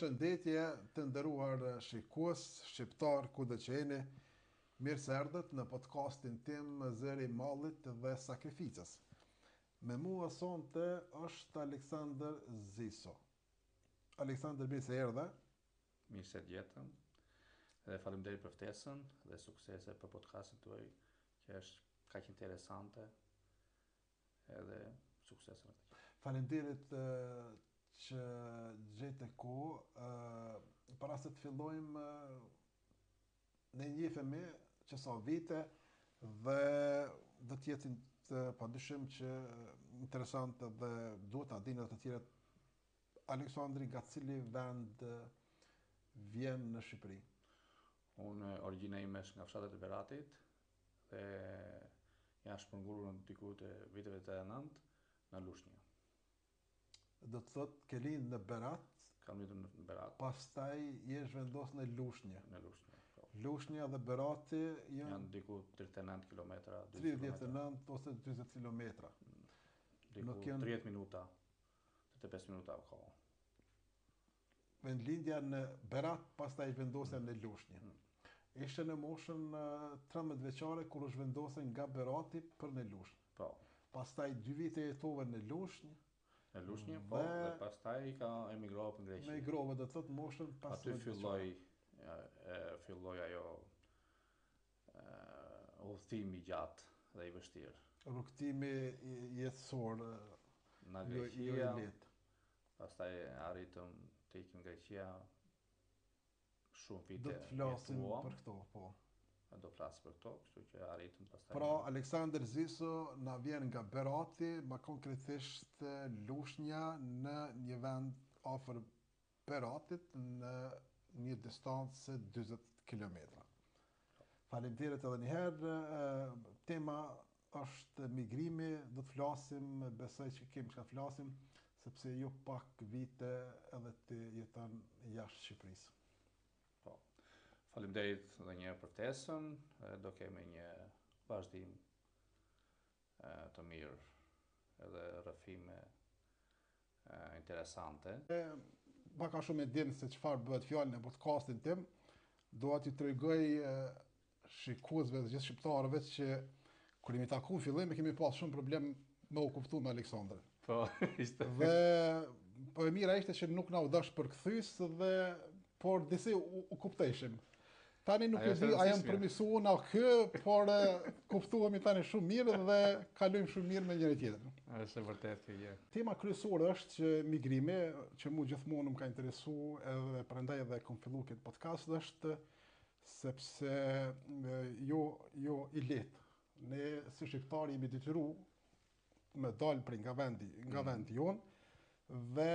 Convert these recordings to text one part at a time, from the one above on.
Përshëndetje të nderuar shikues shqiptar kudo që jeni, mirë se erdhët në podcastin tim Zëri i Mallit dhe Sakrificës. Me mua sonte është Aleksandër Ziso. Aleksandër mirë se erdhe. Mirë se të gjetëm. Dhe faleminderit për ftesën dhe suksese për podcastin tuaj që është kaq interesante edhe suksese në këtë gjë. Faleminderit që gjete kohë. Para se të fillojmë ne njihemi që sa vite dhe do të jetë pa dyshim që interesant dhe duhet ta dinë edhe të tjerët Aleksandri nga cili vend vjen në Shqipëri? Unë origjina ime është nga fshatrat e Beratit dhe jam shpërngulur në diku të viteve 89 në Lushnjë. Do të thotë ke lind në Berat? Kam lindur në Berat. Pastaj je zhvendos në Lushnjë. Në Lushnjë, po. Lushnja dhe Berati janë janë diku 39 kilometra, 39 ose 40 kilometra. Mm. Diku Nuk janë 30 minuta, 35 minuta kohë. Vendlindja në Berat, pastaj zhvendosja mm. në Lushnjë. Mm. Ishte në moshën 13 vjeçare kur u zhvendose nga Berati për në Lushnjë. Po. Pastaj dy vite jetove në Lushnjë. Në Lushnjë, po, dhe, dhe pastaj ka emigrova për Greqi. Emigrova, do të thotë moshën 15 Aty filloi e filloi ajo udhëtimi i gjatë dhe i vështirë. Rrugëtimi jetësor në jo, Greqia, jo i lehtë. Pastaj arritëm të ikim Greqia shumë vite. Do të flasim për këto, po. Do flasim për këto, kështu që arritëm pastaj. Pra Aleksandër Ziso na vjen nga Berati, më konkretisht Lushnja në një vend afër Beratit në një distancë se 40 kilometra. Faleminderit edhe një herë. Tema është migrimi, do të flasim, besoj që kemi çka flasim, sepse jo pak vite edhe ti jeton jashtë Shqipërisë. Po. Faleminderit edhe një herë për ftesën, do kemi një vazhdim të mirë edhe rrëfime interesante. Pak a shumë e din se çfarë bëhet fjalë në podcastin tim. Dua t'ju tregoj shikuesve dhe gjithë shqiptarëve që kur jemi taku në fillim e kemi pas shumë problem me u kuptu me Aleksandrin. Po, ishte. Dhe po e mira ishte që nuk na u dash përkthyes dhe por disi u, u kupteshim. Tani nuk e di a jam përmisu unë a ky, por kuptohemi tani shumë mirë dhe kalojmë shumë mirë me njëri tjetrin. Është e vërtetë kjo gjë. Tema kryesore është që migrimi, që mu gjithmonë më ka interesu edhe prandaj edhe kom fillu këtë podcast është sepse jo jo i lehtë. Ne si shqiptarë jemi detyru me dalë prej nga vendi, nga mm. vendi jonë dhe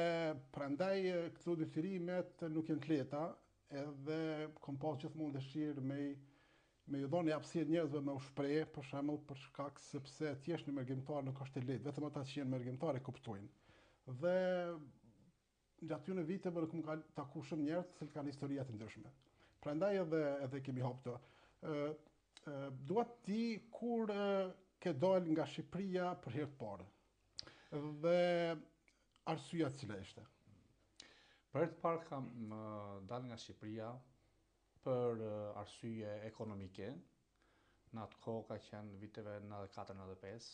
prandaj këto detyrimet nuk janë të lehta, edhe kom pas gjithmonë dëshirë me me ju dhënë hapësirë njerëzve me u shpreh, për shembull, për shkak sepse të jesh një mërgimtar nuk është e lehtë, vetëm ata që janë mërgimtar e kuptojnë. Dhe Gjatë këtyre viteve unë kam taku shumë njerëz të cilët kanë historia të ndryshme. Prandaj edhe edhe kemi hapë këtë. Ë ë dua të di kur ke dalë nga Shqipëria për herë të parë. Dhe arsyeja cila ishte? Për herë të parë kam dalë nga Shqipëria për arsye ekonomike. Në atë kohë ka qenë viteve 94-95,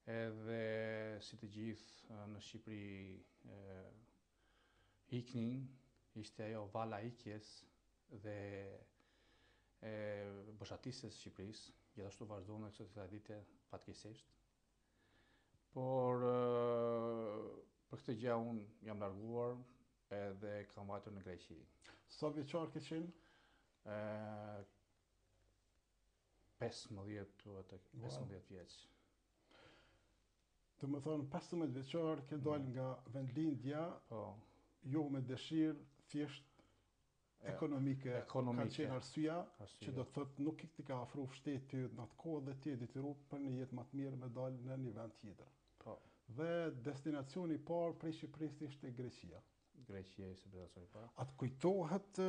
Edhe si të gjithë në Shqipëri iknin, ishte ajo vala e ikjes dhe e boshatisjes së Shqipërisë, gjithashtu vazhdon edhe sot kësaj dite fatkeqësisht. Por për këtë gjë unë jam larguar edhe kam vajtur në Greqi. Sa vjeçar ke qenë? Ë 15 duhet të 15 vjeç. Domethonë 15 vjeçar ke dalë mm. nga vendlindja, po. jo me dëshirë, thjesht ekonomike, ekonomike. ka qenë arsyeja që do të thotë nuk t'i ka afru shteti në atë kohë dhe ti je detyru për një jetë më të mirë me dalë në një vend tjetër. Po. Dhe destinacioni i parë prej Shqipërisë ishte Greqia. Greqia ishte destinacioni i parë. A të kujtohet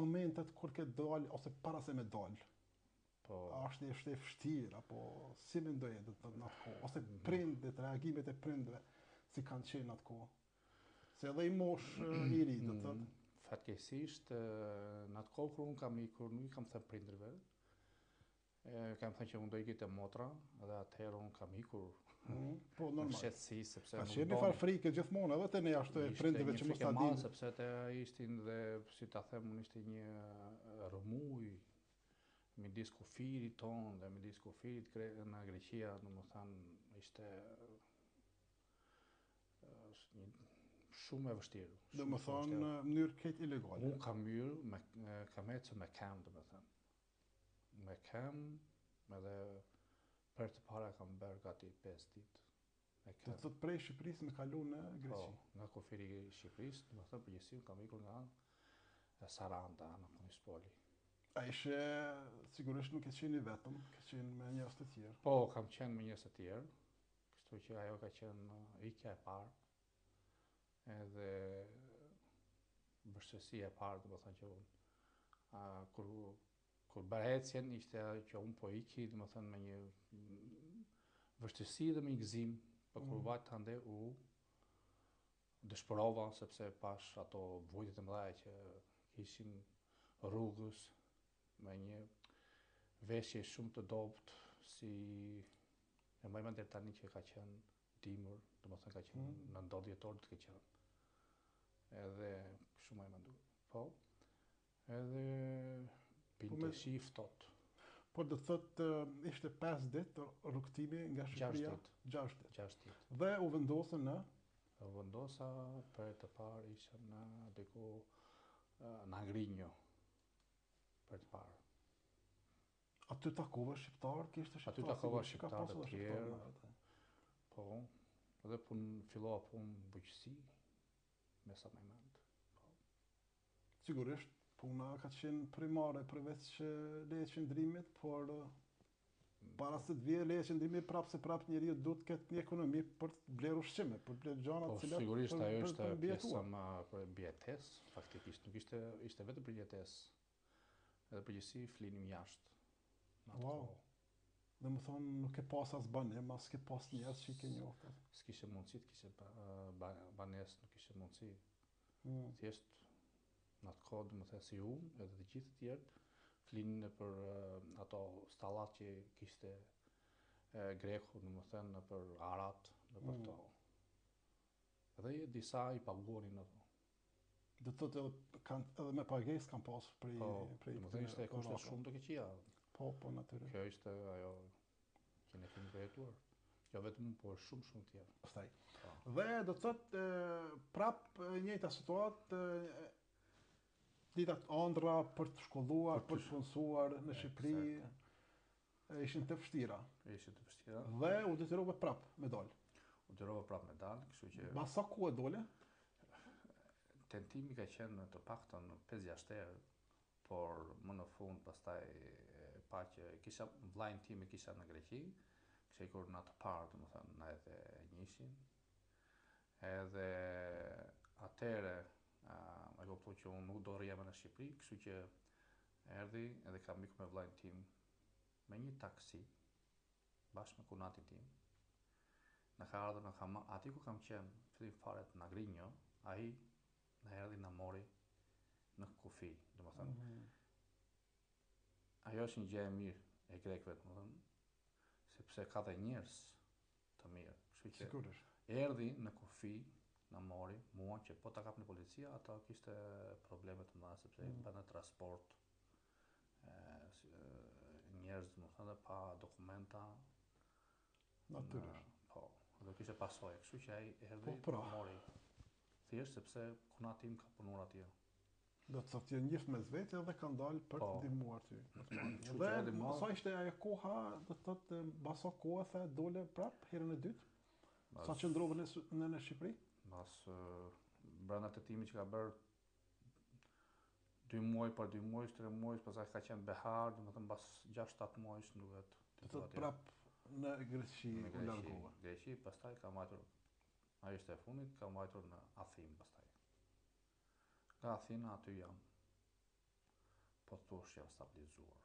momentet kur ke dalë ose para se me dalë? Po. A është ishte e vështirë apo si mendoje do të thotë në atë kohë ose mm -hmm. prindët, reagimet e prindëve si kanë qenë në atë kohë? Se edhe i moshë i ri, do të thotë. Mm, fatkeqësisht, në atë kohë kur unë kam ikur, nuk i kam thënë prindërve. E, kam thënë që unë do iki te motra, dhe atëherë unë kam ikur. Mm, po, normal. Në fshehtësi, sepse Ka qenë një farë frike gjithmonë, edhe te ne ashtu e prindërve që mos ta dinë. Sepse te ishtin dhe, si ta them, unë ishte një rrëmujë midis kufirit tonë dhe midis kufirit në Greqia, domethënë, ishte është një shumë e vështirë. Domethënë, në mënyrë krejt ilegale. Unë kam hyrë, me, kam ecur me këmbë, domethënë. Me këmbë, edhe për të para kam bërë gati 5 ditë. Me këmbë. Do të thotë prej Shqipërisë me kalu në Greqi. Po, nga kufiri i Shqipërisë, domethënë, përgjithësi, unë kam ikur nga Saranda, në Konispoli. A ishe, sigurisht nuk ke qenë i vetëm, ke qenë me njerëz të tjerë. Po, kam qenë me njerëz të tjerë. Kështu që ajo ka qenë ikja e parë, edhe vështirësia e parë, domethënë që unë, a, kur, kur bëra ecjen, ishte që unë po iki, domethënë me një vështirësi dhe me një gëzim, po kur mm. vajta andej u dëshpërova, sepse pashë ato vujtjet e mëdha që kishin rrugës, me një veshje shumë të dobët, si E mbaj mend deri tani që ka qenë dimër, domethënë ka qenë mm. në nëntor dhjetor të ka qenë. Edhe kështu mbaj mend. Po. Edhe binte po me... shi i ftohtë. Po do të thotë ishte 5 ditë rrugëtimi nga Shqipëria. 6 ditë. 6 ditë. 6 ditë. Dhe u vendosën në U vendosa për të parë isha në diku në Agrinjo për të parë. Aty takove shqiptarë, kishte shqiptarë. Aty takova shqiptarë të tjerë. Po, dhe pun, fillova punë bujqësi, me sa mbaj mend. Po. Sigurisht, puna ka qenë primare përveç leje qëndrimit, por para se të vijë leje qëndrimi prapë se prapë njeriu duhet të ketë një ekonomi për të blerë ushqime, për të blerë gjëra po, të cilat sigurisht për, ajo ishte pjesa më për mbijetesë, faktikisht nuk ishte ishte vetëm për jetesë. Edhe përgjithësi flinim jashtë. Në atë wow. kohë. Domethënë, nuk ke pas as banim, as ke pas njerëz që i ke njohur. S'kishe mundësi të kishe ba, banesë, nuk kishe mundësi. Mm. Thjesht, në atë kohë, domethënë si unë, edhe të gjithë të tjerët, flinin nëpër ato stallat që kishte e, greku, domethënë, nëpër arat, nëpër mm. to. Edhe disa i paguanin ato. Do të thotë edhe kanë edhe me pagesë kanë pas prej po, prej domethënë ishte kushte shumë të këqija. Po, po natyrisht. Kjo ishte ajo që ne kemi përjetuar. Jo vetëm unë, por shumë shumë të tjerë. Pastaj. Po. Dhe do të thotë prap e njëjta situatë ditat ëndrra për të shkolluar, për të punësuar në Shqipëri ishin të vështira. Ishin të vështira. Dhe u detyrove prap me dal. U detyrova prap me dal, kështu që Mbas sa kohë dole? Tentimi ka qenë të paktën 5-6 herë, por më në fund pastaj pa që kisha vllain tim e kisha në Greqi, kisha ikur në atë parë, domethënë në edhe njëshin. Edhe atëherë e kuptova që unë nuk do rrija më në Shqipëri, kështu që erdhi edhe kam ikur me vllain tim me një taksi bashkë me kunatin tim. Na ka ardhur na ka marrë aty ku kam qenë, fillim fare në Agrinjo, ai na erdhi na mori në kufi, domethënë. Mm -hmm. Ajo është një gjë e mirë e grekëve, domethënë, sepse ka dhe njerëz të mirë. Kështu që Sigurisht. erdhi në kufi, na mori mua që po ta kapnin policia, ato kishte probleme të mëdha sepse mm. bënë transport njerëz, domethënë, pa dokumenta. Natyrisht. Po, do kishte pasoja, kështu që ai erdhi po, pra. mori. Thjesht sepse kunati im ka punuar atje. Do të thotë janë njeh mes vete dhe kanë dalë për po. të ndihmuar ty. Dhe sa ishte ajo koha, do të thotë mbas sa kohe the dole prap herën e dytë? Sa qëndrove në në, në Shqipëri? Mbas brenda tentimit që ka bërë dy muaj, për dy muaj, tre muaj, pastaj ka qenë behar, domethënë mbas 6-7 muajsh më duket. Do të thotë prap në Greqi u largova. Greqi, pastaj kam vajtur, ajo ishte e fundit, kam vajtur në Athinë pastaj. Nga Athina aty jam, po të thuash jam stabilizuar.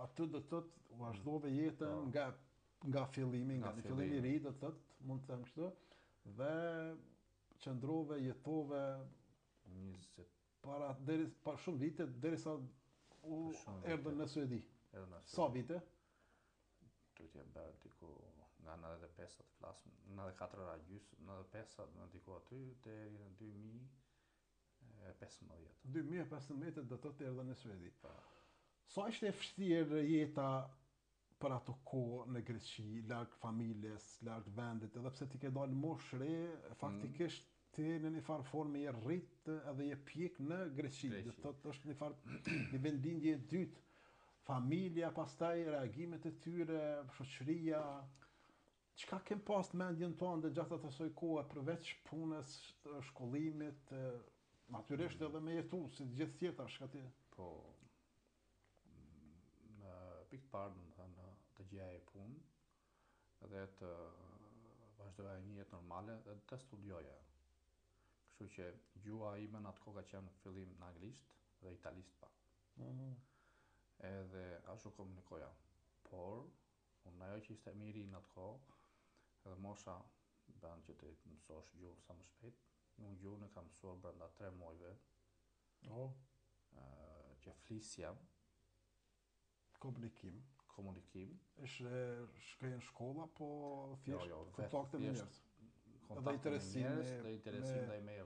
Aty do të thotë vazhdove jetën po. nga nga fillimi, nga, nga fillimi i ri do të thotë, mund të them kështu, dhe. qëndrove, jetove 20 para deri pa shumë vite derisa u erdhën në Suedi. Erdhën në Suedi. Sa vite? Duhet të jenë bërë diku nga 95 të flasim, 94 e gjysë, 95 në diku aty deri në 2015. 2015 do të thotë erdhën në Suedi. Po. Sa ishte e vështirë jeta për ato kohë në Greqi, larg familjes, larg vendit, edhe pse ti ke dalë në moshë re, faktikisht ti në një farë forme je rrit edhe je pjek në Greqi. Greqi. Do të thotë është një farë një vendlindje e dytë. Familja, pastaj reagimet e tyre, shoqëria, Çka kem pas në mendjen tënde gjatë asaj kohe përveç punës, shkollimit, natyrisht edhe me jetu si të gjithë tjerët çka ti. Po në pikë të parë, domethënë, të gjeja punë dhe të vazhdoja një jetë normale dhe të studioja. Kështu që gjuha ime në atë kohë ka qenë fillim në anglisht dhe italisht pak. Mm -hmm. Edhe ashtu komunikoja. Por, unë ajo që ishte më i ri në atë kohë, edhe mosha bën që të mësosh gjuhën sa më shpejt. Unë gjuhën e kam mësuar brenda 3 muajve. Oh. Që flisja. Komunikim. Komunikim. Është shkoje në shkolla, po thjesht jo, jo, kontakte me njerëz. Edhe interesim me njerëz, dhe interesim ndaj meje.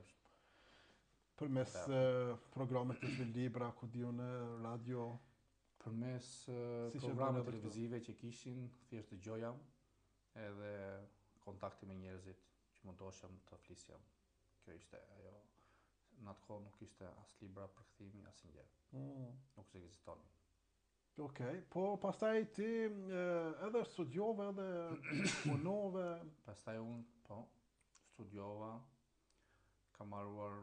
Përmes programeve të ndryshme libra, ku di unë radio, përmes Si që programeve bënë edhe këto. televizive që kishin, thjesht dëgjoja edhe kontakti me njerëzit që më doshëm të flisja. Kjo ishte ajo. Në atë kohë nuk ishte as libra përkthimi, asnjë gjë. Mm. Nuk ekzistonin. Okej, po pastaj ti edhe studiove edhe punove. Pastaj unë, po, studiova, kam mbaruar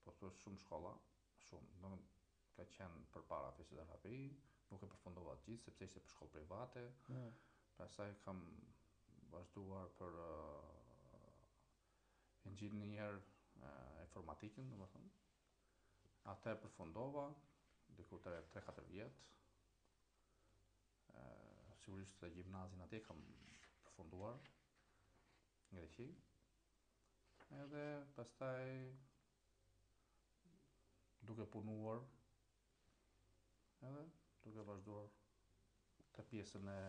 po thua shumë shkolla, shumë, do ka qenë përpara fizioterapi, nuk e përfundova të gjithë sepse ishte për shkollë private. Mm. Pastaj kam vazhduar për uh, inxhinier uh, informatikën, domethënë. Atë e përfundova diku 3-4 vjet. Ë sigurisht dhe gjimnazin atje kam përfunduar në Greqi. Edhe pastaj duke punuar edhe duke vazhduar të pjesën e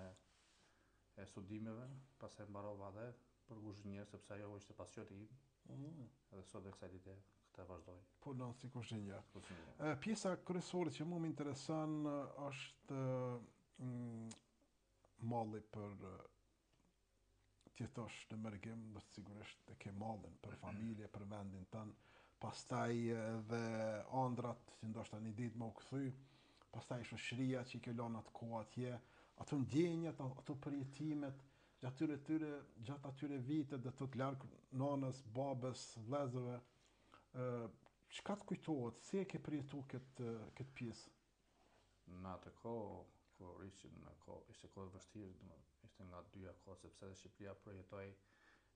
e studimeve, pastaj mbarova edhe për kuzhinier sepse ajo ishte pasioni im. Mm. Edhe sot e kësaj dite këtë e vazhdoj. Punon si kuzhinier. Kuzhinier. E, Pjesa kryesore që mua më intereson e, është mm, malli për e, të jetosh në mërgim, do të sigurisht e ke mallin për familje, për vendin tënd, pastaj edhe andrat që ndoshta një ditë më u kthy, pastaj shoqëria që i ke lënë atë kohë atje, ato ndjenjat, ato përjetimet, gjatë atyre tyre, gjatë atyre vite do të thotë larg nënës, babës, vëllezërve, ë çka të kujtohet, si e ke përjetuar këtë këtë pjesë? Në atë kohë, kur ishim në kohë, ishte kohë e vështirë, domethënë, ishte nga dyja kohë, sepse edhe Shqipëria përjetoi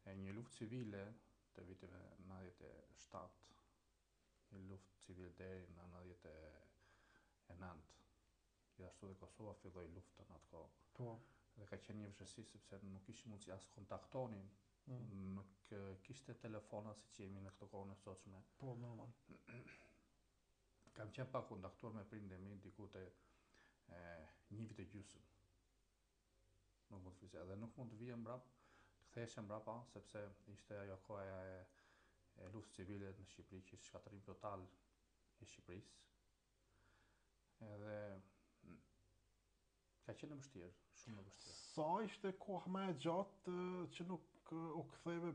e një luftë civile të viteve 97, një luftë civile deri në 99. Gjithashtu dhe Kosova filloi luftën në atë kohë. Po. Dhe ka qenë një vështirësi sepse nuk kishim mundësi as kontaktonin, Mm. nuk eh, kishte telefona siç jemi në këtë kohën e sotshme. Po, normal. Kam qenë pa kontaktuar me prindët e mi diku te e, një vit e gjysmë. Nuk mund të flisja edhe nuk mund të vija mbrap, të kthehesha mbrapa sepse ishte ajo koha e e luftës civile në Shqipëri që ishte shkatërrim total i Shqipërisë. Edhe mm, ka qenë e vështirë, shumë e vështirë. Sa ishte koha më e gjatë ë, që nuk ë, u ktheve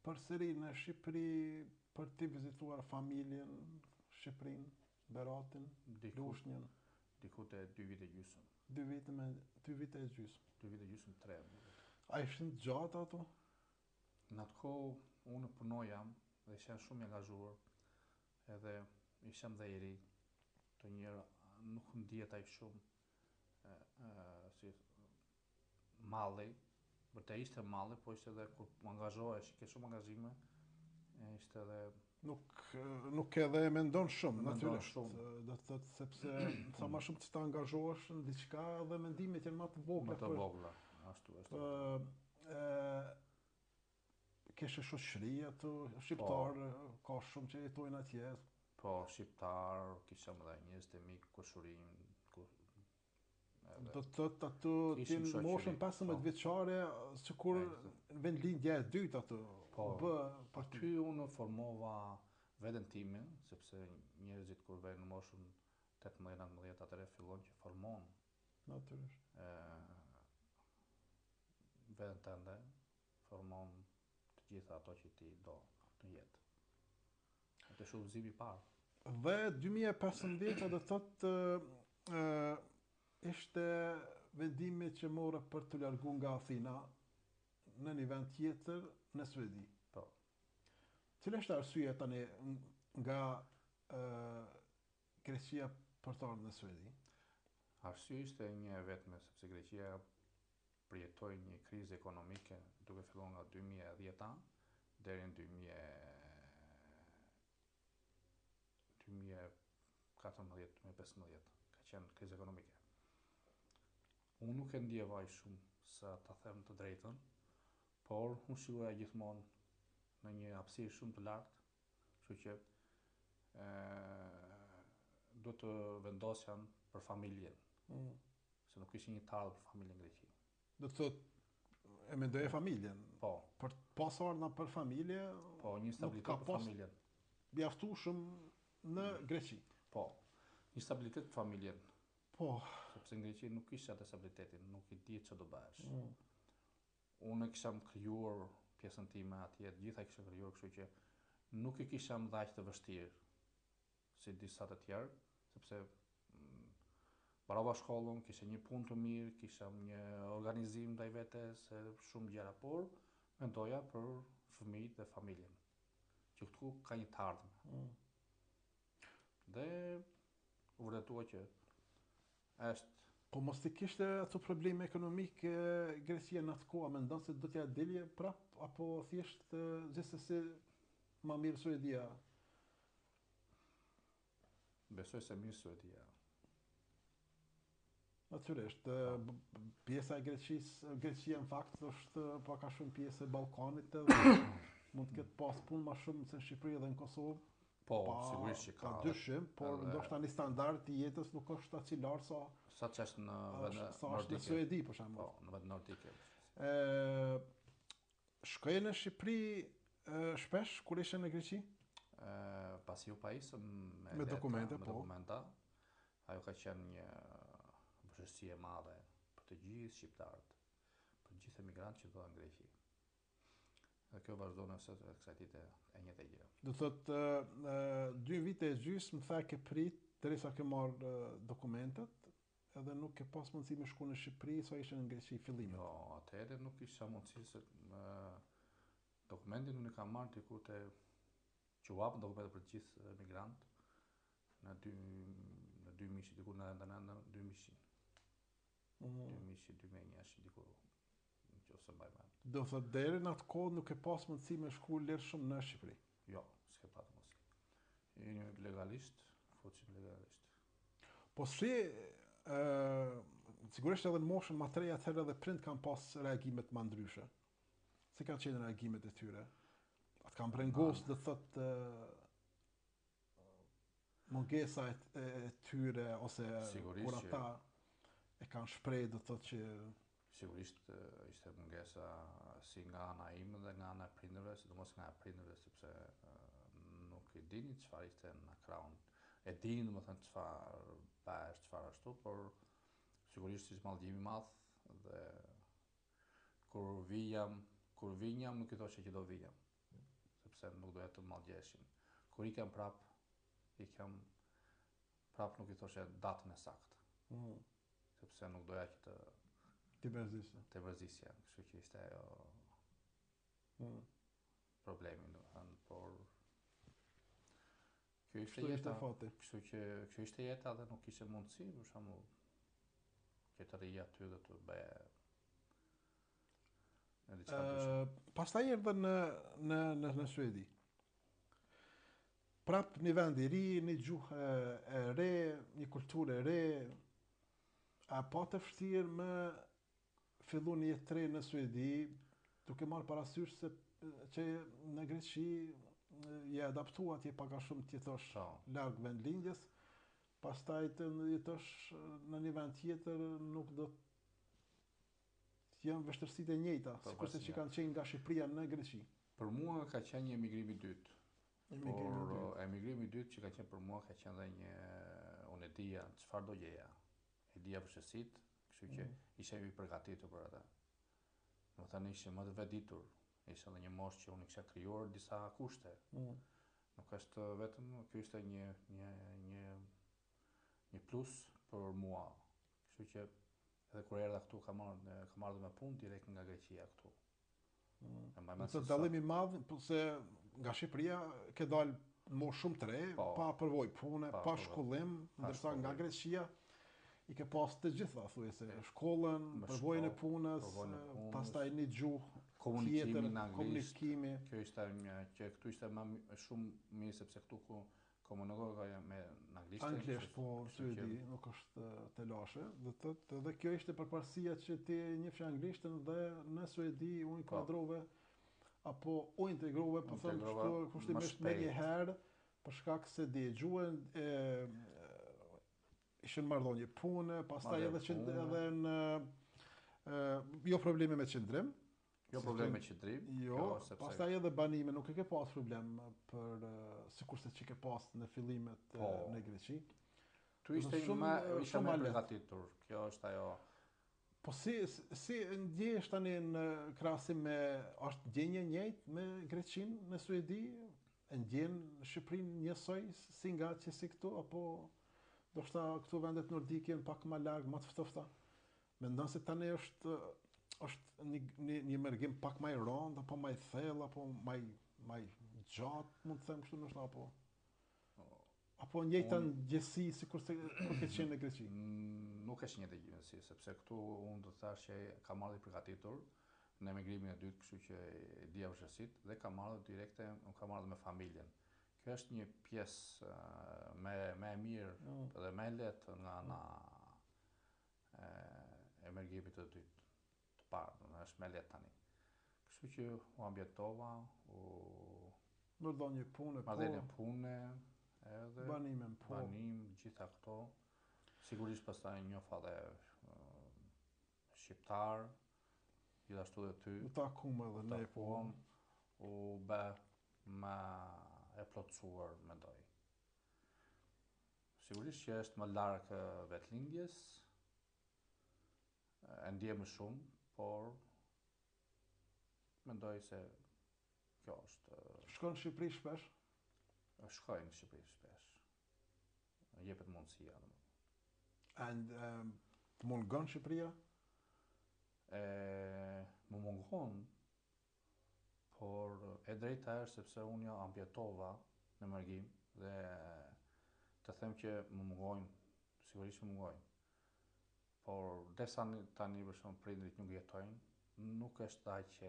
përsëri në Shqipëri për të vizituar familjen, Shqipërinë, Beratin, Diku, Lushnjën, diku te dy vite e gjysmë, dy vite me dy vite e gjysmë. dy vite e gjysmë, tre. më duket. A ishin të gjata ato? Në atë kohë unë punoja dhe isha shumë i angazhuar, edhe isha dhe i ri. Të njëra nuk ndihet ai shumë e, e, si malli, vërtet ishte malli, po ishte edhe kur angazhohesh, ke shumë angazhime, e, ishte edhe Nuk ë, nuk edhe e mendon shumë, Mendon natyrisht. shumë. Ë, Do të thotë sepse sa më shumë që të angazhohesh në diçka edhe mendimet janë më të vogla më të për vogla, ashtu është. Ë, ë, Kishe shoqëri aty, shqiptar, po, ka shumë që jetojnë atje. Po, shqiptar, kisha edhe njerëz të mi, kushërinj, ku, edhe... Do të thotë aty ti në moshën 15 po. vjeçare, sikur vendlindja e dytë aty. Po, bë, po aty unë formova veten time, sepse njerëzit kur vejnë në moshën 18-19 atëherë fillon që formon. Natyrisht. Ë veten tënde, formon të gjitha ato që ti do në jetë. Atë është udhëzimi i parë. Dhe 2015 do të thotë ë ishte vendimi që more për t'u largu nga Athina në një vend tjetër në Suedi. Po. Cila është arsyeja tani nga ë Greqia për të ardhur në Suedi? Arsyeja ishte një e vetme, sepse Greqia përjetoi një krizë ekonomike duke filluar nga 2010-a deri në 2014-2015. Ka qenë krizë ekonomike. Unë nuk e ndjeva aq shumë sa ta them të drejtën, por unë shikoja gjithmonë në një hapësirë shumë të lartë, kështu që ë duhet të vendosja për familjen. Mm. Se nuk ishte një të ardhme për familjen në Greqi. Do të thotë e mendoje familjen. Po. Për të pas ardhna për familje, po, një stabilitet për familjen. Mjaftueshëm në mm. Greqi. Po. Një stabilitet për familjen. Po. Sepse në Greqi nuk ishte atë stabilitetin, nuk i di ç'do bëhesh. Mm. Unë e kisha më krijuar pjesën time atje, të gjitha kisha krijuar, kështu që nuk e kisha më dhe aq të vështirë si disa të tjerë, sepse mm, mbarova shkollën, kisha një punë të mirë, kisha një organizim ndaj vetes, shumë gjëra, por mendoja për fëmijët dhe familjen, që këtu ka një të ardhme. Mm. Dhe u vërtetua që është Po mos të kishte ato probleme ekonomike Greqia në atë kohë, mendon se do t'ja dilje prap apo thjesht gjithsesi ma mirë Suedia? Besoj se mirë Suedia. Natyrisht, po. pjesa e Greqisë, Greqia në fakt është pak a shumë pjesë e Ballkanit edhe mund të ketë pas punë më shumë se në Shqipëri dhe në Kosovë. Po, pa, sigurisht që ka. Pa dyshim, por edhe... ndoshta një standard i jetës nuk është aq i lartë sa sa që është në vende sa është në Suedi për shembull. Po, në vende nordike. Ë shkoje në Shqipëri shpesh kur ishe në Greqi? Ë pasi u pajisëm me, me dokumente, me po. dokumenta, ajo ka qenë një vështirësi e madhe për të gjithë shqiptarët, për të gjithë emigrantët që ndodhen në Greqi. Dhe kjo vazhdon edhe sot kësaj dite e njëjta gjë. Do thotë dy vite e gjysmë the ke prit derisa ke marr dokumentet, edhe nuk ke pas mundësi me shku në Shqipëri sa ishe në Greqi fillimet. Jo, atëherë nuk kisha mundësi se më, dokumentin unë e kam marrë diku te që u hapën dokumentet për të gjithë emigrantët në dy në 2000 diku në në në 2000. Mm. 2000 2001 diku në qoftë se mbaj mend. Do thotë deri në atë kohë nuk ke pas mundësi me shku lirshëm në Shqipëri. Jo, s'ke pas mundësi. Hynim legalisht, futshim legalisht. Po si ë sigurisht edhe në moshën më të re atëherë edhe prindt kanë pas reagimet më ndryshe. Si kanë qenë reagimet e tyre? A të kanë brengos, do të thotë mungesa e, e tyre ose Sigurisht kur ata e kanë shpreh do të thotë që sigurisht ishte mungesa si nga ana ime dhe nga ana e prindërve, sidomos nga e prindërve sepse nuk e dinin çfarë ishte në krahun. E dinin domethënë çfarë bëhesh, çfarë ashtu, por sigurisht ishte mallëgjim i madh dhe kur vijam, kur vinjam nuk i thosha që do vijam. sepse nuk doja të mallëgjeshin. Kur ikjam prap, ikjam prap nuk i thosha datën e saktë. Mm. Sepse nuk doja që të t'i mërzisja. Të mërzisja, kështu që ishte ajo mm. problemi, domethënë, por kjo ishte jeta, ishte fati. Kështu që kjo ishte jeta dhe nuk kishte mundësi, për shembull, që të rrija aty dhe të bëja Në diçka ndryshe. Pastaj erdhe në në në në Suedi. Prap një vend i ri, një gjuhë e, e re, një kulturë e re. A pate vështirë me fillu një jetë të re në Suedi, duke marrë parasysh se që në Greqi je adaptu atje pak a shumë të jetosh po. larg vendlindjes, pastaj të jetosh në një vend tjetër nuk do të jenë vështirësitë e njëjta, po, sikurse që kanë qenë nga Shqipëria në Greqi. Për mua ka qenë një emigrim i dytë. Emigrimi i dytë. Por emigrimi i dytë që ka qenë për mua ka qenë dhe një unë e dija çfarë do gjeja. E dija vështirësitë, kështu që mm. isha i përgatitur për atë. Domethënë isha më të vetëditur, ishte edhe një moshë që unë i kisha krijuar disa kushte. Mm. Nuk është vetëm, kjo ishte një, një, një, një plus për mua. Kështu që edhe kur erdha këtu kam ardhur kam ardhur me punë direkt nga Greqia këtu. Mm. E mbaj mend se dallim i madh, po se nga Shqipëria ke dalë në moshë shumë të re, po, pa përvojë pune, pa, pa shkollim, ndërsa nga Greqia i ke pas të gjitha, thuajse, shkollën, përvojën e punës, pastaj një gjuhë komunikimi në anglisht. Komunikimi. Kjo ishte një që këtu ishte më shumë mirë sepse këtu ku komunikoja me në anglisht. Anglisht, po, Suedi, nuk është telashe. Do të thotë edhe kjo ishte përparësia që ti njihshe anglishtën dhe në Suedi u po. inkuadrove apo u integrove, po them kështu, kushtimisht menjëherë për shkak se di gjuhën e ishin marrëdhënie pune, pastaj edhe që edhe në ë jo probleme me qëndrim. Jo probleme me qëndrim. Jo, jo sepse... pastaj edhe banime nuk e ke pas problem për sikurse që ke pas në fillimet po, në Greqi. Tu ishte shumë më ishte më përgatitur. Kjo është ajo. Po si si ndjehesh tani në krahasim me është ndjenja e njëjtë me Greqinë në Suedi? E ndjen Shqipërinë njësoj si nga që si këtu apo ndoshta këtu vendet nordike janë pak më larg, më të ftohta? Mendon se tani është është një një një mërgim pak më i rëndë apo më i thellë apo më i më i gjatë, mund të them kështu ndoshta apo apo njëjta ndjesi sikurse kur ke qenë në Greqi? Mm, nuk është njëjta ndjesi, sepse këtu unë do të thash që kam ardhur i përgatitur në emigrimin e dytë, kështu që e dija vështirësitë dhe kam ardhur direkte, unë kam ardhur me familjen. Kjo është një pjesë më më e mirë mm. dhe më e lehtë nga ana e e mërgimit të dytë, të parë, do është më lehtë tani. Kështu që u ambientova, u Marrëdhënie pune, po. Marrëdhënie pune, edhe banime, po. Banim, gjitha këto. Sigurisht pastaj njofa dhe shqiptar, gjithashtu dhe ty. U takum edhe ne, po. U bë më e plotësuar, mendoj. Sigurisht që është më larg vendlindjes, e ndje më shumë, por mendoj se kjo është... Shkon në Shqipëri shpesh? Shkoj në Shqipëri shpesh. Jepet mundësia. And, um, të mungon Shqipëria? E, më mungon, Por e drejta është sepse unë u ambientova në mërgim dhe të them që më mungojnë, sigurisht më mungojnë. Por derisa tani për shembull prindërit nuk jetojnë, nuk është aq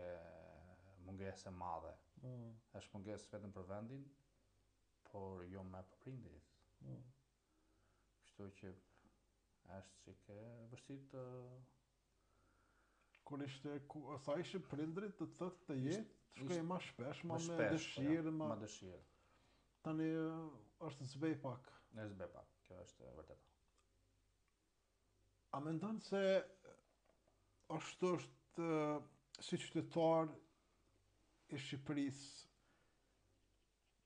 mungesë e madhe. Mm. Është mungesë vetëm për vendin, por jo më për prindërit. Mm. Kështu që është çik e vështirë të Kur ishte, ku, sa ishin prindrit, do të thotë të jetë, të shkoje ma shpesh, ma me dëshirë, ma... Ma dëshirë. Tani është zbeh pak. Në zbeh pak, kjo është e vërteta. A mendon se është është si qytetar i Shqipërisë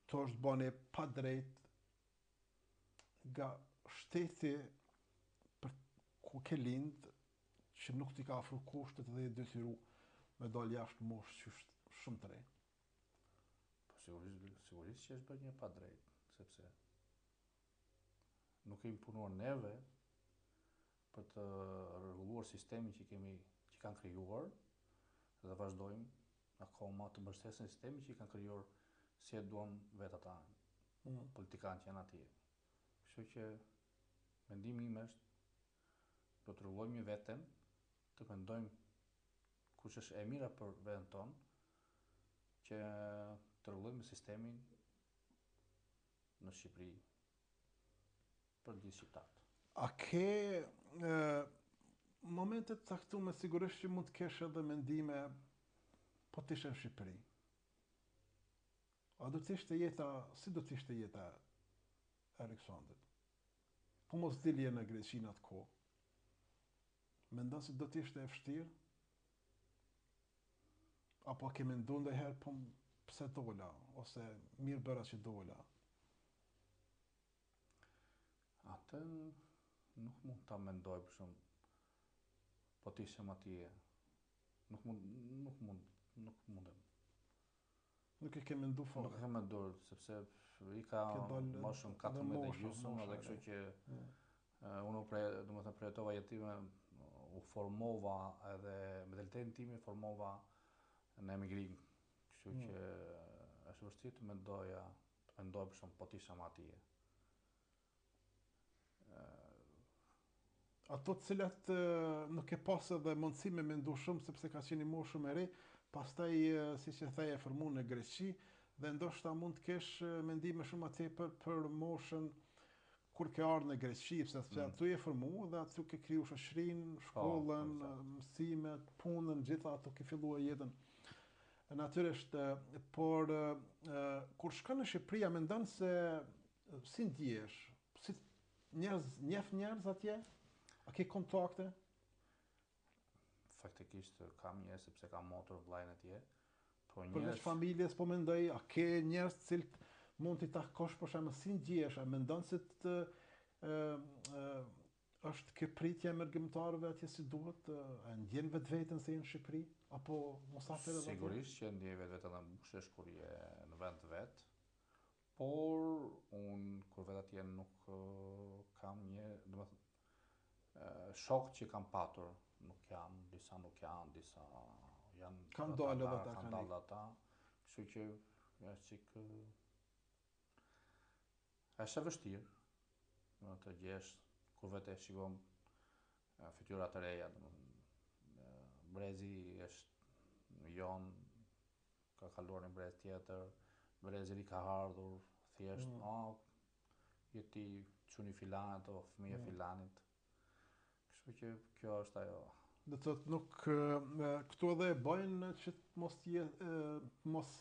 të është bo një padrejtë nga shteti për ku ke lind që nuk t'i ka afru kushtet dhe je detyru me dalë jashtë moshë që është shumë të re. Po sigurisht, sigurisht që është bërë një padrejtë, sepse nuk kemi punuar neve për të rregulluar sistemin që kemi që kanë krijuar dhe vazhdojmë akoma të mbështesim sistemin që i kanë krijuar si e duan vetë ata mm. politikanë që janë atje. Kështu që mendimi im është do të rregullojmë veten, të mendojmë kush është e mira për veten tonë, që të rregullojmë sistemin në Shqipëri për gjithë shqiptarët. A ke e, momente të caktume sigurisht që mund të kesh edhe mendime po të ishe në Shqipëri. A do të ishte jeta, si do të ishte jeta e Aleksandrit? Po mos dilje në Greqi në atë kohë. Mendon se do të ishte e vështirë? Apo ke mendu ndonjëherë po pse dola ose mirë bëra që dola? Atë nuk mund ta mendoj për shembull. Po të ishem atje. Nuk mund, nuk mund, nuk mundem. Nuk e ke mendu fare. Nuk e kam menduar sepse ika moshën 14 e gjysmë edhe kështu që mm. unë u pre, domethënë përjetova jetën time, u formova edhe mentalitetin tim e formova në emigrim. Kështu mm. që është vështirë të mendoja, të mendoj për shembull po të isha atje. Ato të cilat nuk ke pas edhe mundësi me mendu shumë sepse ka qenë moshë shumë e re, pastaj siç e the je formu në Greqi dhe ndoshta mund të kesh mendime shumë më tepër për moshën kur ke ardhur në Greqi, sepse mm. aty je formu dhe aty ke kriju shoqërinë, po, shkollën, po, mësimet, punën, gjitha ato ke filluar jetën. Natyrisht, por kur shkon në Shqipëri, a mendon se si ndihesh? Si njerëz, njeh njerëz atje? A ke kontakte? Faktikisht kam njerëz sepse kam motër vllain atje. Po njerëz Përveç familjes po mendoj, a ke njerëz të cilët mund t'i takosh për shembull si ndihesh? A mendon se të ë ë është kjo pritja e mërgimtarëve atje si duhet, a ndjen vetveten se je në Shqipëri apo musafir edhe atje? Sigurisht që ndjej vetveten dhe mbushesh kur je në vend të vet. Por unë kur vetë atje nuk kam një, domethënë shokët që kam patur, nuk janë, disa nuk janë, disa janë kanë dalë edhe ata, kanë dalë ata. Kështu që është çik është e vështirë, në të gjesh kur vetë e shikon fytyra të reja, domethënë brezi është jonë ka kaluar një brez tjetër, brezi i ri ka ardhur, thjesht, mm. oh, je ti çuni filanit, o fëmija mm. filanit. Kështu që kjo është ajo. Do të thotë nuk këtu edhe e bëjnë që të mos je mos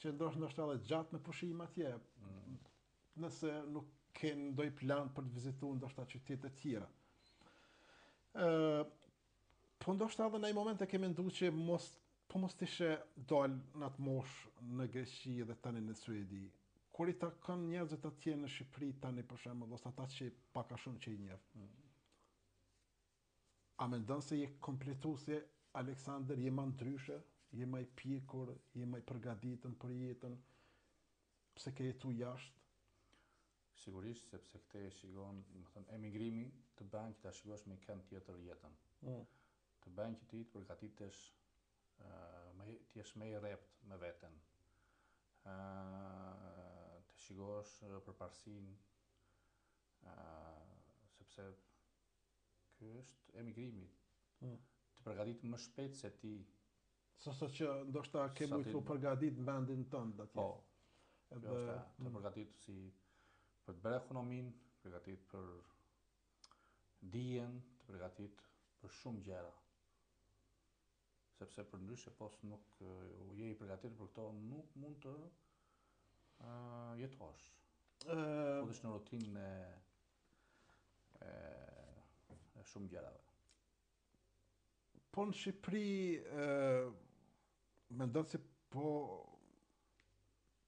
qëndrosh ndoshta edhe gjatë me pushim atje. Mm. Nëse nuk ke ndonjë plan për të vizituar ndoshta qytete të tjera. Ë Po ndoshta edhe në një moment e ke mendu që mos po mos të ishe dal në atë moshë në Greqi dhe tani në Suedi. Kur i takon njerëzit atje në Shqipëri tani për shembull ose ata që pak a shumë që i njeh. Mm. A mendon se je kompletu si Aleksandër, je ma ndryshe, je ma i pjekur, je ma i përgatitun për jetën, pse ke jetu jashtë? Sigurisht, sepse këtej e shikon, domethënë, emigrimi të bën që ta shikosh me kënd tjetër jetën. Mm. Të bën që ti të përgatitesh, më të jesh më i rreptë me veten. Ë të shikosh përparësinë, ë sepse ky është emigrimi. Mm. Të përgatit më shpejt se ti Sa sa që ndoshta ke mujt të përgatit në vendin tënd atje. Po. Edhe është të mm. përgatit si për të bërë ekonominë, përgatit për dijen, të përgatit për shumë gjëra. Sepse përndryshe po nuk je i përgatitur për këto, nuk mund të uh, jetosh. Uh, Futesh në rutinën e, e, e shumë gjërave. Po në Shqipëri mendon se po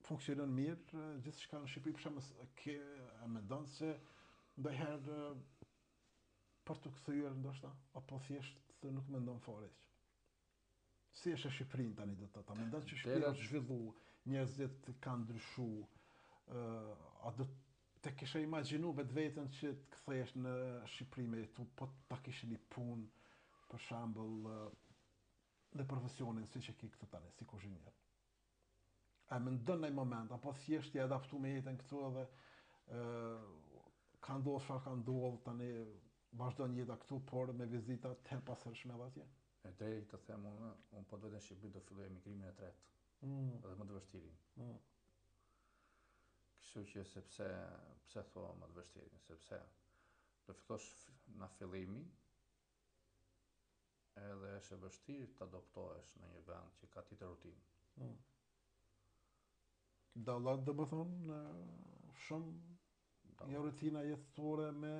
funksionon mirë gjithçka në Shqipëri për shembull ke e mendon se ndonjëherë për t'u kthyer ndoshta apo thjesht nuk mendon fare hiç. Si e sheh Shqipërinë tani do të thotë, mendon që Shqipëria është zhvillu, njerëzit kanë ndryshu, ë a do të kishe imagjinu vetveten që të kthehesh në Shqipëri me jetu, po ta kishe një punë, për shembull, në profesionin siç e ke këtu tani, si kuzhinier. A mendon në një moment, apo thjesht je adaptu me jetën këtu edhe ë ka ndodhur çfarë ka ndodhur, tani vazhdon jeta këtu, por me vizita të herëpashershme edhe atje? E drejtë të them unë, unë po të vete në Shqipëri do filloj emigrimin e tretë. Mm. Dhe më të vështirin. Mm. Kështu që sepse, pse thua më të vështirin, sepse do fillosh nga fillimi, edhe është e vështirë të adaptohesh në një vend që ka tjetër rutinë. Mm. Dallon domethënë shumë një rutina jetësore me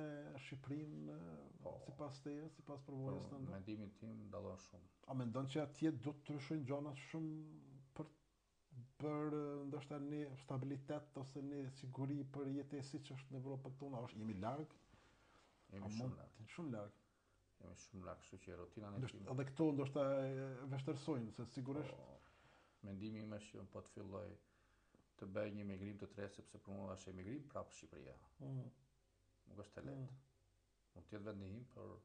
Shqipërinë po, sipas teje, sipas përvojës po, tënde? Mendimin tim dallon shumë. A mendon që atje do të ndryshojnë gjanat shumë për për ndoshta një stabilitet ose një siguri për jetesë siç është në Evropë këtu, a është jemi larg? Jemi shumë larg. Shumë larg. Jemi shumë larg, kështu që rutina ne kemi. Edhe këto ndoshta e vështirësojnë, se sigurisht po, mendimi im është që po të filloj të bëj një migrim të tretë sepse për mua është emigrim prapë Shqipëria. Mm. Nuk është e lehtë. Mm. Mund të jetë vendi im, por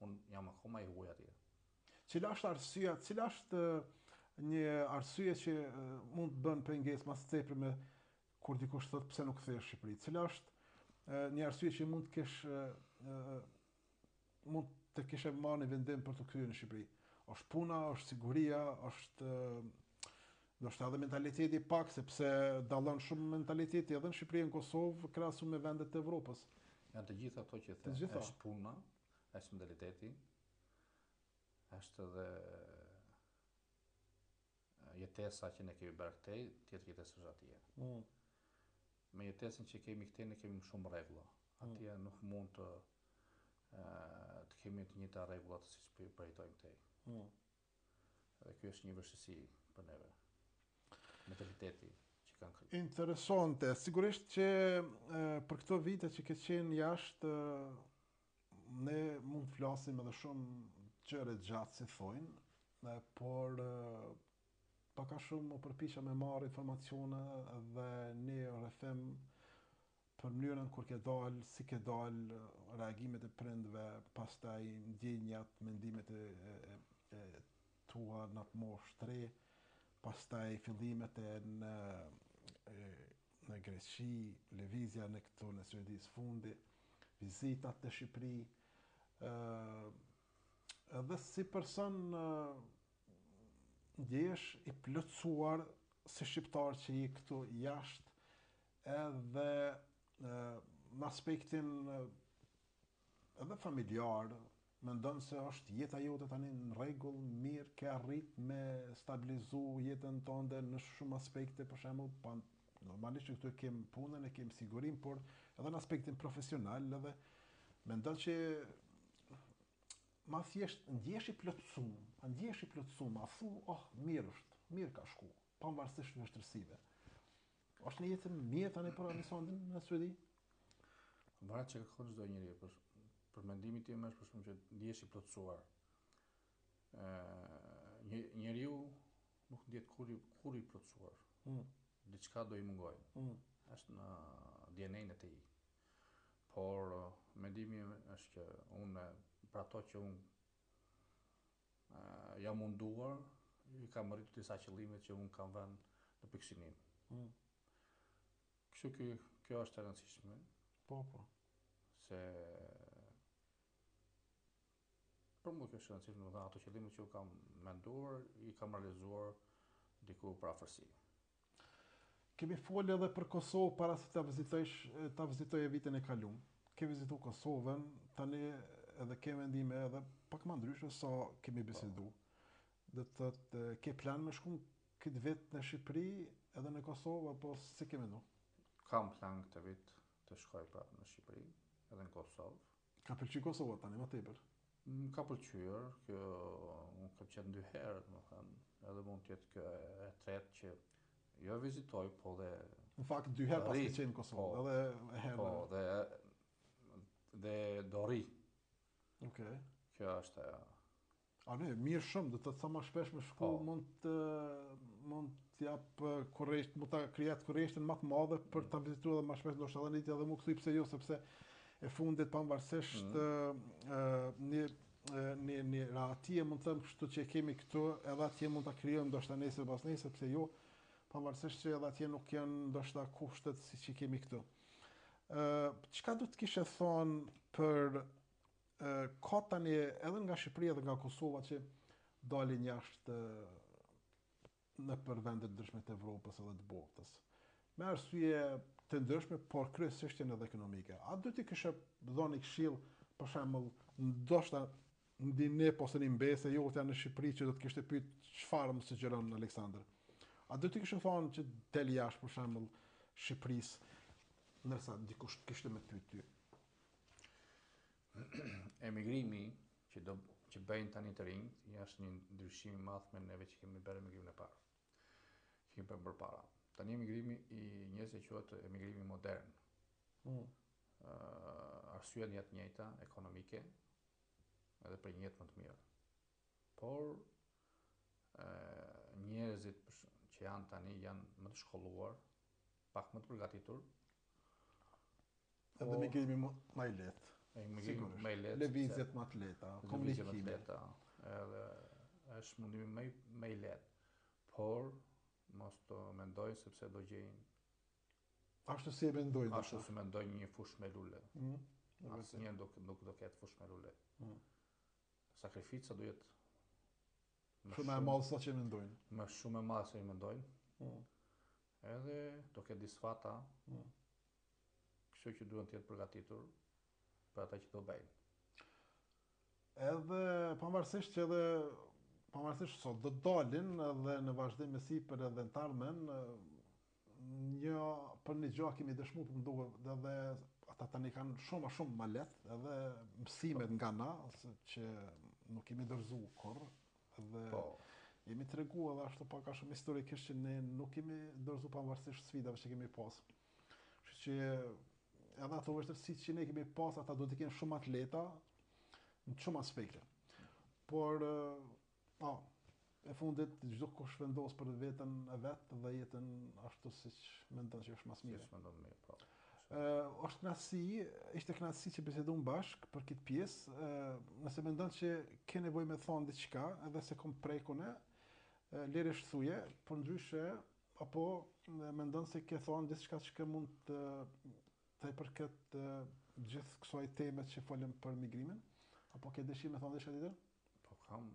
unë jam akoma i huaj atje. Cila është arsyeja, cila është një arsye që mund të bën pengesë më së tepërmi kur dikush thotë pse nuk kthehesh në Shqipëri? Cila është një arsye që mund të kesh mund të kishe marrë një vendim për t'u kthyer në Shqipëri? Është puna, është siguria, është ndoshta edhe mentaliteti pak sepse dallon shumë mentaliteti edhe në Shqipëri e në Kosovë krahasuar me vendet e Evropës. Janë të gjitha ato që the. Është puna, është mentaliteti, është edhe jetesa që ne kemi bërë këtej, tjetër jetesë është atje. Mm. Me jetesën që kemi këtej, ne kemi shumë rregulla. Mm. Atje mm. nuk mund të të kemi të njëjta rregulla të siç po përjetojmë këtej. Mm. Dhe kjo është një vështirësi për neve. Mentaliteti që kanë këtu. Interesante. Sigurisht që e, për këto vite që ke qenë jashtë, ne mund të flasim edhe shumë gjerë e gjatë, si thojnë, por pak a shumë u përpiqa me marrë informacione dhe një rrëfim për mënyrën kur ke dalë, si ke dalë, reagimet e prindve, pastaj ndjenjat, mendimet e, e, e, e tua në atë moshë të re, pastaj fillimet e në e, në Greqi, lëvizja në këtu në Suedi së fundi, vizitat në Shqipëri, ë edhe si person ndjehesh i plotësuar si shqiptar që je këtu jashtë edhe në aspektin edhe familjar, mendon se është jeta jote tani në rregull, mirë, ke arrit me stabilizu jetën tënde në shumë aspekte, për shembull, pa normalisht që këtu e kem punën, e kem sigurinë, por edhe në aspektin profesional edhe mendon që ma thjesht ndjehesh i plotësum, a ndjehesh i plotësum, a thu, oh, mirë është, mirë ka shku, pavarësisht vështirësive. Është një jetë mirë tani për Anisandin në Suedi? Varet që kërkon çdo njeri, për, për mendimin tim është për shembull që ndihesh i plotësuar. Ë një njeriu nuk ndihet kurrë kurrë i plotësuar. Mm. Diçka do i mungojë. Mm. Është në DNA-n e tij. Por mendimi im është që unë për ato që unë jam munduar, i kam arritur disa qëllime që unë kam vënë në pikësynim. Mm. Kështu që kjo është e rëndësishme. Po, po. Se për mua kjo është e rëndësishme, domethënë ato qëllime që unë kam menduar, i kam realizuar diku përafërsi. Kemi folë edhe për Kosovë para se ta vizitojsh, ta vizitoje vitin e kalum. Ke vizitu Kosovën, tani edhe ke mendime edhe pak më ndryshe sa kemi bisedu. Do të thotë ke plan me shku këtë vit në Shqipëri edhe në Kosovë apo si ke mendu? Kam plan këtë vit të shkoj prapë në Shqipëri edhe në Kosovë. Ka pëlqy Kosova tani më tepër? Më ka pëlqyer, kjo unë kam qenë dy herë, domethënë, edhe mund të jetë kjo e tretë që jo e vizitoj, po dhe Në fakt dy herë pas ke qenë në Kosovë, po, edhe herë. Po, dhe dhe do rri. Okej. Okay. Kjo është ajo. A ne, mirë shumë, do të thotë sa më shpesh me shku, po. mund të mund të jap kurresht, mund ta krijet kurreshtën më të madhe për ta vizituar edhe më shpesh, ndoshta edhe një edhe mu kthy pse jo, sepse e fundit pavarësisht mm. një një një rahatie mund të them kështu që e kemi këtu, edhe atje mund ta krijojmë ndoshta nesër pas nesër, pse jo, pavarësisht që edhe atje nuk janë ndoshta kushtet siç i kemi këtu. Ë, çka do të kishe thonë për ka tani edhe nga Shqipëria dhe nga Kosova që dalin jashtë nëpër vende të ndryshme të Evropës edhe të botës. Me arsye të ndryshme, por kryesisht janë edhe ekonomike. A do t'i kishe dhënë një këshill, për shembull, ndoshta një nip ose një mbesë jotja në Shqipëri që do të kishte pyet çfarë më sugjeron Aleksandër? A do t'i kishe thonë që del jashtë për shembull Shqipërisë, ndërsa dikush të kishte me pyet ty? Emigrimi që do që bëjnë tani të rinjtë, është një ndryshim i madh me neve që kemi bërë emigrimin e parë. Që kemi bërë përpara. Tani emigrimi i njerëzve quhet emigrimi modern. Mm. Uh, arsyet janë të njëjta, ekonomike, edhe për një jetë më të mirë. Por njerëzit që janë tani janë më të shkolluar, pak më të përgatitur. Edhe migrimi më, më i lehtë. Migrimi më i lehtë. Lëvizjet më të lehta, komunikimi. Më të lehta, edhe është mundimi më më i lehtë. Por mos të mendojnë sepse do gjejnë Ashtu si e mendojnë. Ashtu si mendojnë një fushë me lule. Mm. Asnjëherë nuk, nuk do ketë fushë me lule. Mm. Sakrifica do jetë më shumë e madhe sa që mendojnë. Më shumë e madhe sa që mendojnë. Mm. Edhe do ketë disfata. Mm. Kështu që duhen të jetë përgatitur për ata që do bëjnë. Edhe pavarësisht që edhe pavarësisht sot do të dalin edhe në vazhdim e sipër edhe në të ardhmen Një për një gjë kemi dëshmu po më duket edhe ata tani kanë shumë ma shumë ma lehtë edhe mësimet nga na ose që nuk jemi dorëzu kurrë edhe po. jemi tregu edhe ashtu pak a shumë historikisht që ne nuk jemi dorëzu pavarësisht sfidave që kemi pas. Kështu që edhe ato vështirësi që ne kemi pas, ata do t'i kenë shumë ma të lehta në shumë aspekte. Por Po, e fundit çdokush vendos për veten e vet dhe jetën ashtu siç mendon që është më së miri. Siç mendon mirë, po. Ë, është kënaqësi, ishte kënaqësi që biseduam bashk për këtë pjesë. Ë, nëse mendon që ke nevojë me thonë diçka, edhe s'e kom prek unë, lirisht thuje, por ndryshe apo mendon se ke thonë diçka që mund të të i përket gjithë kësaj teme që folëm për migrimin, apo ke dëshirë me thonë diçka tjetër? Po kam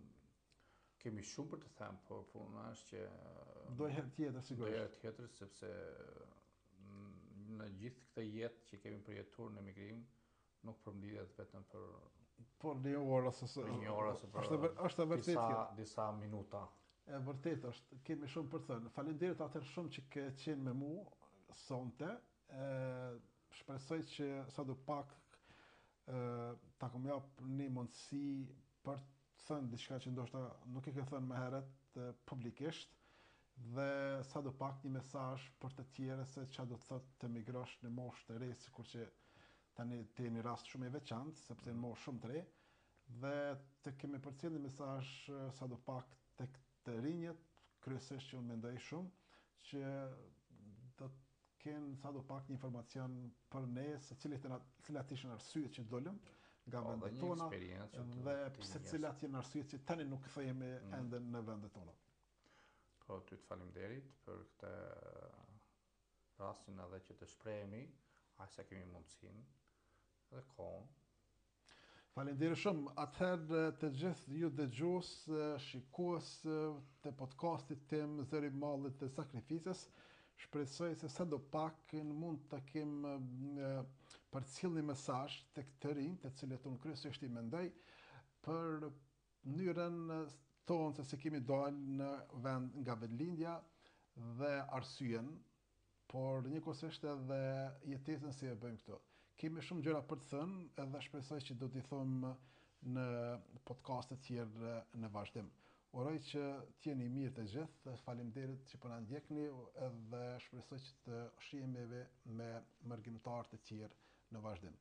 kemi shumë për të thënë, por puna është që do herë tjetër sigurisht. Do herë tjetër sepse në gjithë këtë jetë që kemi përjetuar në emigrim, nuk përmblidhet vetëm për për një orë ose për një orë ose për është është e vërtetë disa kjo. disa minuta. E vërtetë është, kemi shumë për të thënë. Faleminderit atëherë shumë që ke qenë me mua sonte. Ë shpresoj që sado pak ë ta kom jap një mundësi për të thënë diçka që ndoshta nuk e ke thënë më herët publikisht dhe sado pak një mesazh për të tjerë se çka do të thotë të migrosh në moshë të re, sikur që tani ti je një rast shumë i veçantë, sepse në moshë shumë të re, dhe të kemi përcjellë një mesazh sado pak tek të rinjët, kryesisht që unë mendoj shumë, që do të kenë sado pak një informacion për ne se cilat janë cilat ishin arsyet që dolëm nga po, vendet tona dhe pse cilat janë arsyet që tani nuk kthehemi mm. ende në vendet tona. Po ty të faleminderit për këtë rastin edhe që të shprehemi, aq sa kemi mundësinë dhe kohën Faleminderit shumë. Atëherë të gjithë ju dëgjues, shikues të podcastit tim Zëri i Mallit dhe Sakrificës, shpresoj se sado pak mund të kem përcjellë një mesazh tek të rinjtë, të cilët unë kryesisht i mendoj për mënyrën tonë se si kemi dalë në vend nga vendlindja dhe arsyen por njëkohësisht edhe jetesën si e bëjmë këtu. Kemi shumë gjëra për të thënë edhe shpresoj që do t'i thom në podcaste të tjerë në vazhdim. Uroj që të jeni mirë të gjithë, faleminderit që po na ndjekni edhe shpresoj që të shihemi me mërgimtarë të tjerë në vazhdim.